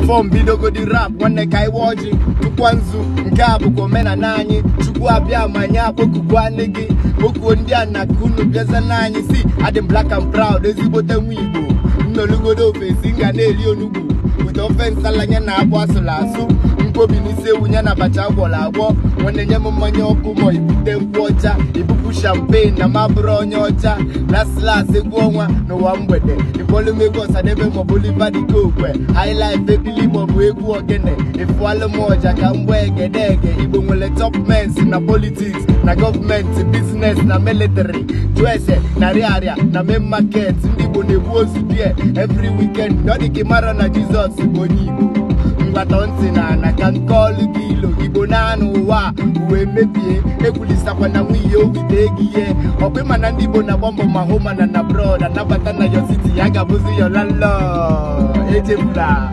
Before m bidogodi rap, nwanne, ka iwe ọjị tụkwa nzu. Nke a bụkwa omenala anyị. Chukwu abịa ma nye akpọkukwa nne gị, kpokuo ndị a na ka unu bịaza n'anyị. Si adị m black and proud, ezigbote nwa Igbo. Nnolugodo ofesi m ga na-eri onugbu wute ofe nsala ya na akpụ asụrụ asụ, nkwobi n'isi ewu ya na abacha agwọrọ agwọ. Nwanne, nye m mmanya ọkụ ma ibute nkwụ ọcha, ibupụ champagne na ma bụrụ onye ọcha. Last last, egwu ọnwa n'ụwa mgbede, ịkpọlụ m egwu Ọsadebe maọbụ Oliver De Coque, highlife, ebili maọbụ egwu ogene, ịfụalụ m ọja ka mgbe egede ege. Igbo nwere top mens na politics, na gọọmenti, business na military. Jụọ ese na rịarịa na main market, ndị Igbo na-egbu ozu die every weekend. Ọ dị ka ịmara na Jizọs bụ onye Igbo. Mgbatọ ntị na ana ka nke ọlụ gị ilo Igbo na-anụ ụwa uwe mebie. Ekwulisakwa na nwunye owite ego ihe ọkwa ịma na ndị Igbo na-agba mbọ ma hụ mana na abroad anabata na your city ya ga-abụzi your landlord. Echefula.